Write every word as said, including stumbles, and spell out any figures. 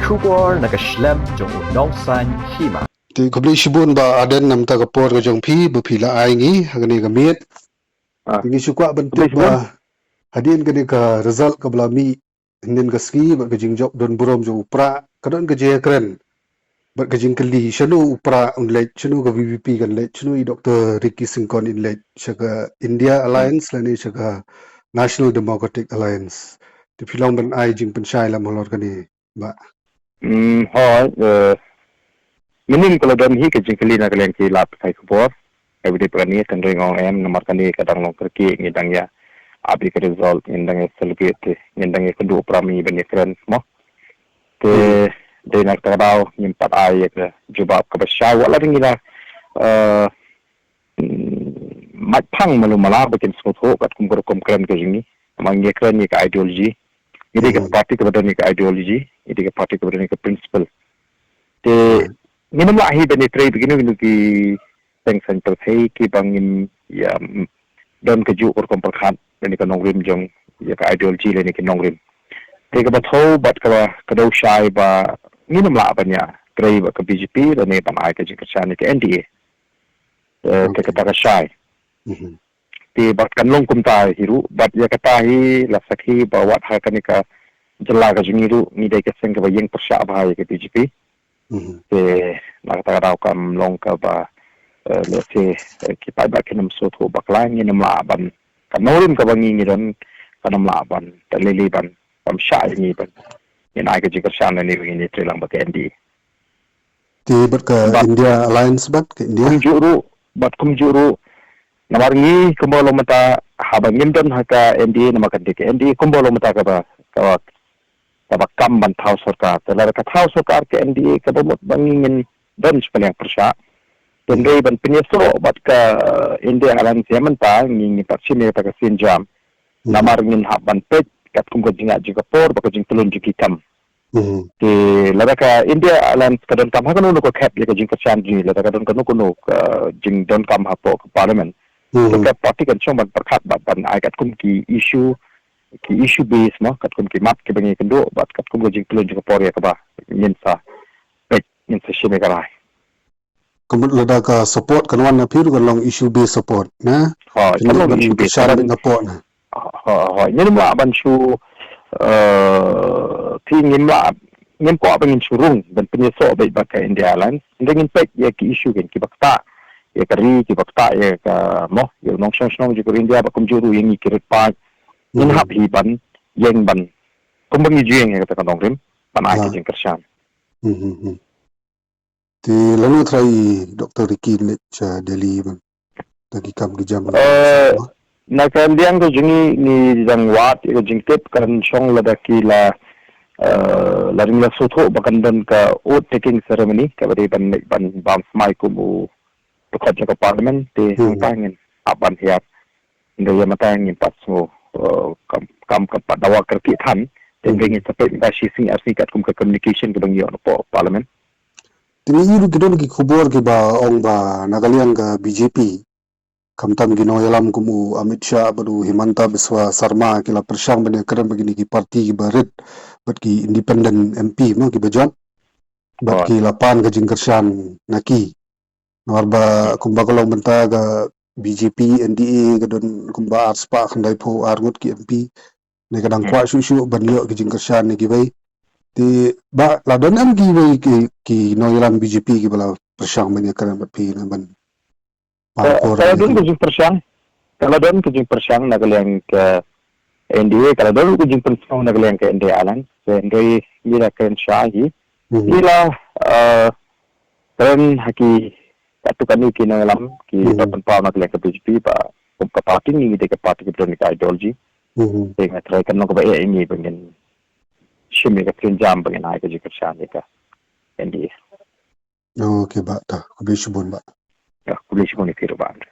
Khubor na ka shlem jong u Nongsaiñ Hima. Te khublei shibun Bah Ardent namar ka por ka jong phi ba phi la ai ngi ha kane ka miet. Ah. Ngi shu kwah ban tip ba hadien kane ka result kaba la mih hynnin ka sngi bad ka jingjop don burom jong u Prah, ka don ka jingkren bad ka jingkylli, shano u Prah un leit, shano ka V P P kan leit, shano i Doctor Ricky Syngkon in leit sha ka India Alliance lane sha ka National Democratic Alliance. Te phi long ban ai jingpynshai lem halor kane, Bah. Hmm, hooid, eh, mynnin ka la don hi ka jingkylli na ka liang ki lad pathai khubor. Ka bynta kane tang ring ong em, namar kane ka dang long kyrkieh, ngi dang ïa ap ïa ka result, ngi dang ïa celebrate, ngi dang ïa kynduh para mi ban ïa kren mo. Te dei na kata ka daw ngim pat ai ïa ka jubab kaba shai, wat la dang ngi la, eh, mm, mait phang malu mala ba kin sngewthuh katkum ka rukom kren ka jong ngi. Namar ngi kren ïa ka ideology. Ngi dei ka party kaba don ïa ka ideology, ngi dei ka party kaba don ïa ka principle. Te ngin ym lah hi ban ïatrei bad kino kino ki seng saiñ pyrthei kiba ngim ïa, mm, don kajuh ka rukom pyrkhat lane ka nongrim jong ïa ka ideology lane ki nongrim. Te kaba thew bad kaba, ka dei shai ba ngin ym lah ban ïatrei bad ka B J P lane ban ai ka jingkyrshan ïa ka N D A. Eh, te kata ka shai. Te bad kan long kumta hi ruh, bad ïa kata hi la sakhi ba wat ha kane ka jylla ka jong ngi ruh ngi dei ka seng kaba ïeng pyrshah bha ïa ka B J P. Te na kata ka daw kam long kaba, eh, let's say, eh, ki paidbah kin ym sngewthuh bakla, ngin ym lah ban, ka nongrim kaba ngi ngi don kan ym lah ban, te lei lei ban, kam shah ïa ngi ban ngin ai ka jingkyrshan lane ba ngin ïatrei lang bad ka N D A. Te bad ka India Alliance bad ka India? Kumjuh ruh, bad kumjuh ruh. Namar ngi kumba long mynta haba ngim don ha ka N D A, namar ka dei ka N D A kumba long mynta kaba, kaba, kaba kam ban thaw sorkar. Te lada ka thaw sorkar ka N D A kaba mut ba ngi ngin don sha ka liang pyrshah. Te hynrei ban pynïasoh bad ka, eh, India Alliance ïa mynta ngi, ngi pat shim ïa kata ka sienjam. Namar ngin hap ban peit katkum ka jingngeit jong ka por bad ka jingtlun jong ki kam. Te lada ka India Alliance ka donkam ha kano kano ka khep ïa ka jingkyrshan jong ngi, lada ka don kano kano ka jingdonkam hapoh ka parliament, te ka party kan shong ban pyrkhat bad ban ai katkum ki issue, ki issue base mo, katkum ki mat kiba ngi kynduh bad katkum ka jingtlun jong ka por ïa kaba ngin sa peit, ngin sa shim ïa ka rai. Ka mut lada ka support kan wan na phi ruh kan long issue based support, na? Hooid, kan long issue based support na pdeng na. Hooid, hooid, ngim lah ban shu, eh, te ngim lah, ngim kwah ban ngin shu rung ban pynïasoh beit bad ka India Alliance. Hynrei ngin peit ïa ki issue kan kiba ktah ïa ka ri, kiba ktah ïa ka mo, ïa u nongshong shnong jong ka India bad kumjuh ruh ïa ngi ki rit paid. Ngin hap hi ban ïeng ban, kumba ngi ju ïeng ïa kata ka nongrim, ban ai ka jingkyrshan. Te lano trai i Doctor Ricky leit sha Delhi ban da ki kam ki jam? Eh, na ka liang ka jong ngi, ngi dang wad ïa ka jingtip, kan shong lada ki la, eh, lada ngi la sngewthuh ba kan don ka oath taking ceremony kaba dei ban, ban bam smai kum u dkhot jong ka parliament, te hangta ngin hap ban hiar. Hynrei ïa mynta ngim pat sngew, eh, kam, kam, kam pat dawa kyrkieh than. Te hynrei ngin sa peit mynta shi sngi ar sngi katkum ka communication kaba ngi ïoh napoh parliament. Te ngi ïohi ruh ki don ki khubor kiba ong ba na ka liang ka B J P, khamtam ki nongïalam kum u Amit Shah bad u Himanta Biswa Sarma ki la pyrshang ban ïakren bad kine ki party kiba rit bad ki independent M P mo kiba jop, bad ki la pan ka jingkyrshan na ki. Namar ba kumba ka long mynta ka B J P N D A ka don kumba ar spah khyndai phew ar ngut ki M P. Ne ka dang kwah shuh shuh ban ïoh ki jingkyrshan na kiwei. Te Bah, la don em kiwei ki, ki nongïalam B J P kiba la pyrshang ban ïakren bad phi ne ban pan por? Ka la don ka jingpyrshang. Ka la don ka jingpyrshang na ka liang ka N D A, ka la don ka jingpyrshang na ka liang ka India Alliance. Te hynrei ngi la kren shai hi. Ngi la, eh, kren ha ki katto katne ki nongïalam kiba pynpaw na ka liang ka B J P ba kum ka party ngi dei ka party kiba don ka ideology. Te nga trai kan long kaba eh ïa ngi ba ngin shim ïa ka sienjam ba ngin ai ka jingkyrshan ïa ka N D A. Okay Bah, ta khublei shibun Bah. Ya, khublei shibun ïa phi ruh Bah Andre.